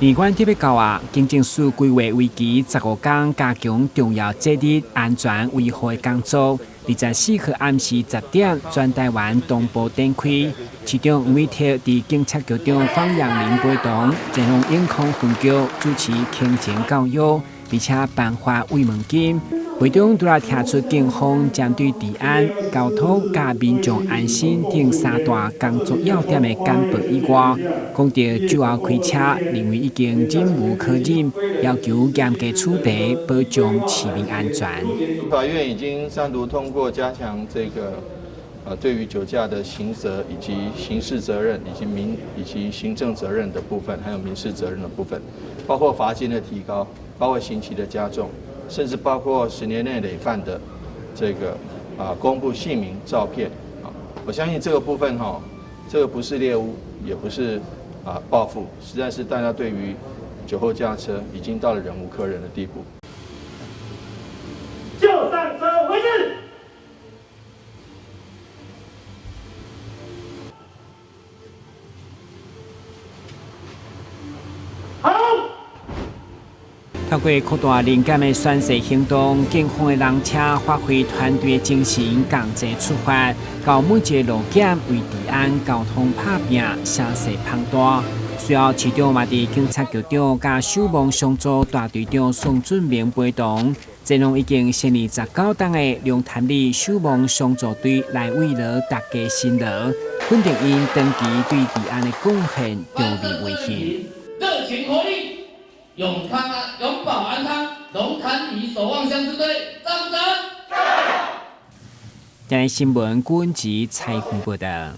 年關特別到啊，警政署規劃為期15天加強重要節日安全維護的工作。24號暗時10點，全台灣同步展開。市長黃偉哲佇警察局長方楊林陪同，前往永康分局主持勤前教育，並且頒發慰問金。會中除了提出警方針對治安、交通佮民眾安心等三大工作要點的簡報以外，講到酒後開車，認為已經忍無可忍，要求嚴格處罰，保障市民安全。法院已經三讀通過加強這個，對於酒駕的刑責以及刑事責任以及民以及行政責任的部分，還有民事責任的部分，包括罰金的提高，包括刑期的加重。甚至包括10年內累犯的這個公布姓名、照片啊，我相信這個部分哈，這個不是獵巫，也不是報復，實在是大家對於酒後駕車已經到了忍無可忍的地步。就上車為止。好。透過擴大臨檢的宣誓行動，警方的人車發揮團隊精神，共齊出發，到每一個路檢為治安交通拍拚，聲勢龐大。隨後，市長嘛佇警察局長佮守望相助大隊長宋俊明陪同，前往已經成立19冬的龍潭里守望相助隊來慰勞大家辛勞，肯定𪜶長期對治安的貢獻，著面為慶。熱情活力，永康啊，永保安康，龍潭里守望相助隊，讚不讚？電視新聞，郭文吉採訪報道。